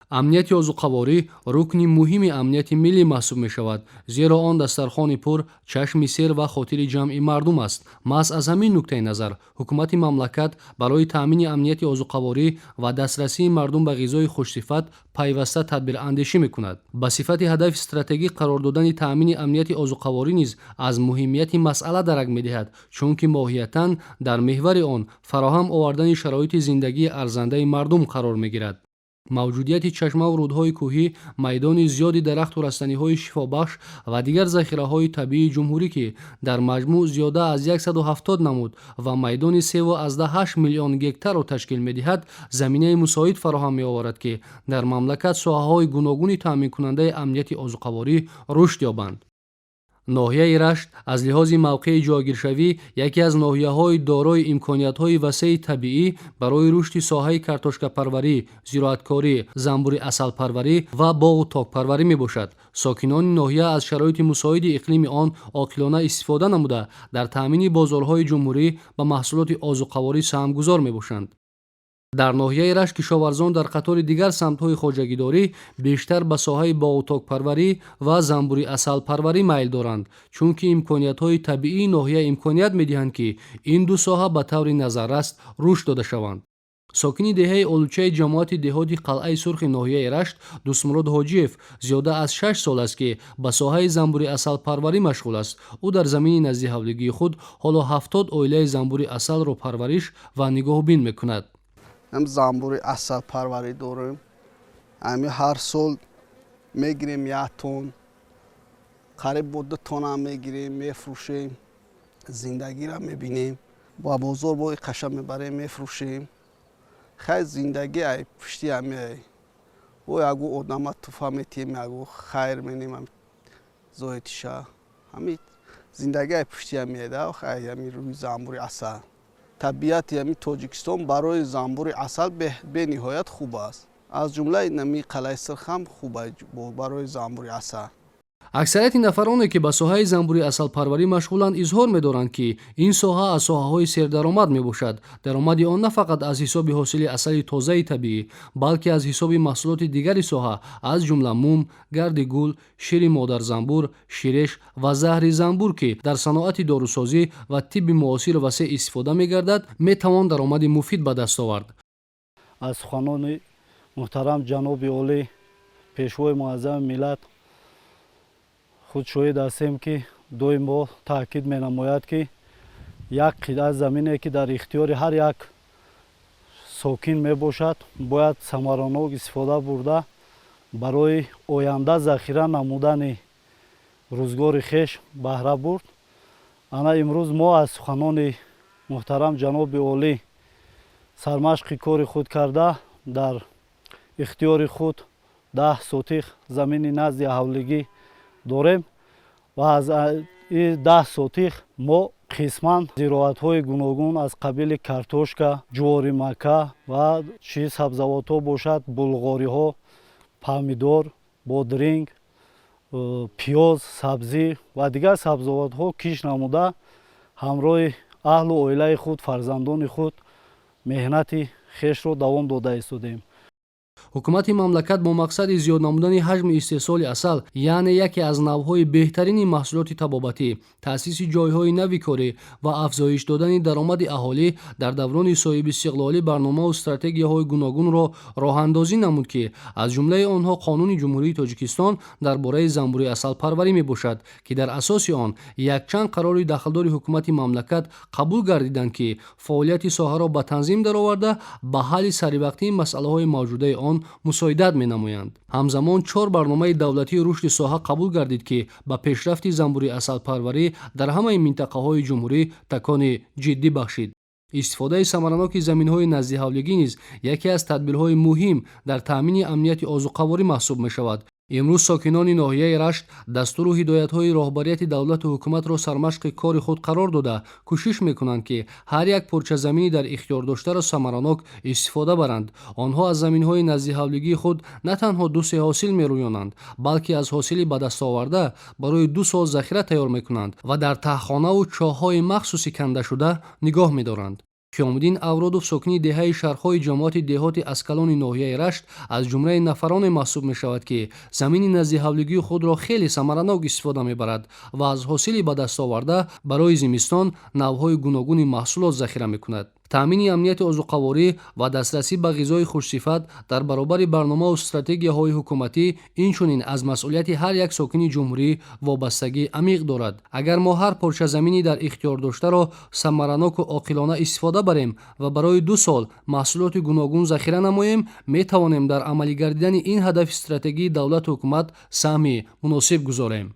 Амнияти озуқаворӣ рукни муҳими амнияти миллӣ маҳсуб мешавад, зеро он дастархони пур, чашми сер ва хотири ҷамъи мардум аст. Маҳз аз ҳамин нуктаи назар ҳукумати мамлакат барои таъмини амнияти озуқаворӣ ва дастрасии мардум ба ғизои хушсифат пайваста тадбирандешӣ мекунад. Ба сифати ҳадафи стратегӣ қарор додани таъмини амнияти озуқаворӣ низ аз муҳимияти масъала дарак медиҳад, чунки моҳиятан дар меҳвари он фароҳам овардани шароити зиндагии арзандаи мардум қарор мегирад. Мавҷудияти чашмаву рӯдҳои кӯҳӣ, майдони зиёди дарахту растаниҳои шифобахш ва дигар захираҳои табиии ҷумҳурӣ, ки дар маҷмӯъ зиёда аз 170 намуд ва майдони 3,8 миллион гектарро ташкил медиҳад, заминаи мусоид фароҳам меоварад, ки дар мамлакат соҳаҳои гуногуни таъминкунандаи амнияти озуқаворӣ рушд ёбанд. Ноҳияи Рашт аз лиҳози мавқеи ҷойгиршавӣ яке аз ноҳияҳои дорои имкониятҳои васеи табиӣ барои рушди соҳаи картошкапарварӣ, зироаткорӣ, занбури асалпарварӣ ва боғу токпарварӣ мебошад. Сокинони ноҳия аз шароити мусоиди иқлими он оқилона истифода намуда, дар таъмини бозорҳои ҷумҳурӣ ба маҳсулоти озуқаворӣ саҳмгузор мебошанд. Дар ноҳияи Рашт кишоварзон дар қатори дигар самтҳои хоҷагидорӣ бештар ба соҳаи боғу токпарварӣ ва занбури асалпарварӣ майл доранд, чунки имкониятҳои табиии ноҳия имконият медиҳанд, ки ин ду соҳа ба таври назаррас рушд дода шаванд. Сокини деҳаи Олучаи ҷамоати деҳоти Қалъаи Сурхи ноҳияи Рашт Дӯстмурод Ҳоҷиев зиёда аз 6 сол аст, ки ба соҳаи занбури асалпарварӣ машғул аст. Ӯ дар замини наздиҳавлигии худ ҳоло 70 оилаи занбури асалро парвариш ва нигоҳубин мекунад. Ҳам занбури асалпарварӣ дорем. Ҳами ҳар сол мегирем як тон, қариб бо 2 тонам мегирем, мефурӯшем, зиндагиро мебинем. Ба бозор бо қаша мебарем, мефурӯшем. Хай, зиндагӣ ай пушти ҳами ай о ягу одама туфа метиҳем, ягу хайр менем зоҳидиша. Ҳами зиндагӣ ай пушти ҳами да, хай, ҳами рӯи занбури асал. Табиати ҳами Тоҷикистон барои занбури асал бениҳоят хуб аст. Аз ҷумлаи нами Қалъаи Сурхам хуб барои занбури асал. Аксарияти нафароне, ки ба соҳаи занбури асалпарварӣ машғуланд, изҳор медоранд, ки ин соҳа аз соҳаҳои сердаромад мебошад. Даромади он на фақат аз ҳисоби ҳосили асали тозаи табиӣ, балки аз ҳисоби маҳсулоти дигари соҳа, аз ҷумла мум, гарди гул, шири модарзамбур, ширеш ва заҳри занбур, ки дар саноати дорусозӣ ва тибби муосир васеъ истифода мегардад, метавон даромади муфид ба даст овард. Аз суханони муҳтарам ҷаноби олӣ, Пешвои муаззами миллат, худ шоҳид ҳастем, ки доимо таъкид менамояд, ки як қитъа замине, ки дар ихтиёри ҳар як сокин мебошад, бояд самаранок истифода бурда, барои оянда захира намудани рӯзгори хеш баҳра бурд. Ана имрӯз мо аз суханони муҳтарам ҷаноби олӣ сармашқи кори худ карда, дар ихтиёри худ 10 сотих замини назди ҳавлигӣ дорем ва аз 10 сотих мо қисман зироатҳои гуногун аз қабили картошка, ҷуворимакка ва чӣ сабзавотҳо бошад, булғориҳо, помидор, бодринг, пиёз, сабзӣ ва дигар сабзавотҳо кишт намуда, ҳамроҳи аҳлу оилаи худ, фарзандони худ меҳнати хешро давом дода истодем. Ҳукумати мамлакат бо мақсади зиёд намудани ҳаҷми истеҳсоли асал, яъне яке аз навъҳои беҳтарини маҳсулоти табобатӣ, таъсиси ҷойҳои нави корӣ ва афзоиш додани даромади аҳолӣ дар даврони соҳибистиқлолӣ барномаву стратегияҳои гуногунро роҳандозӣ намуд, ки аз ҷумлаи онҳо Қонуни Ҷумҳурии Тоҷикистон дар бораи занбури асалпарварӣ мебошад, ки дар асоси он якчанд қарори дахлдори ҳукумати мамлакат қабул гардиданд, ки фаъолияти соҳаро ба танзим дароварда, ба ҳалли саривақтии масъалаҳои мавҷудаи он мусоидат менамоянд. Ҳамзамон чор барномаи давлатии рушди соҳа қабул гардид, ки ба пешрафти занбури асалпарварӣ дар ҳамаи минтақаҳои ҷумҳурӣ такони ҷиддӣ бахшид. Истифодаи самараноки заминҳои наздиҳавлигӣ низ яке аз тадбирҳои муҳим дар таъмини амнияти озуқаворӣ маҳсуб мешавад. Имрӯз сокинони ноҳияи Рашт дастуру ҳидоятҳои роҳбарияти давлату ҳукуматро сармашқи кори худ қарор дода, кӯшиш мекунанд, ки ҳар як порчазамини дар ихтиёр доштаро самаранок истифода баранд. Онҳо аз заминҳои наздиҳавлигии худ на танҳо ду-се ҳосил мерӯёнанд, балки аз ҳосили ба дастоварда барои 2 сол захира тайёр мекунанд ва дар таҳхонаву чоҳҳои махсуси кандашуда нигоҳ медоранд. Қиёмуддин Авродов, сокини деҳаи Шархои ҷамоати деҳоти Аскалони ноҳияи Рашт, аз ҷумлаи нафароне маҳсуб мешавад, ки замини наздиҳавлигии худро хеле самаранок истифода мебарад ва аз ҳосили ба дастоварда барои зимистон навъҳои гуногуни маҳсулот захира мекунад. Таъмини амнияти озуқаворӣ ва дастрасӣ ба ғизои хушсифат дар баробари барномаву стратегияҳои ҳукуматӣ инчунин аз масъулияти ҳар як сокини ҷумҳурӣ вобастагии амиқ дорад. Агар мо ҳар порча замини дар ихтиёр доштаро самараноку оқилона истифода барем ва барои 2 сол маҳсулоти гуногун захира намоем, метавонем дар амалӣ гардидани ин ҳадафи стратегии давлату ҳукумат саҳми муносиб гузорем.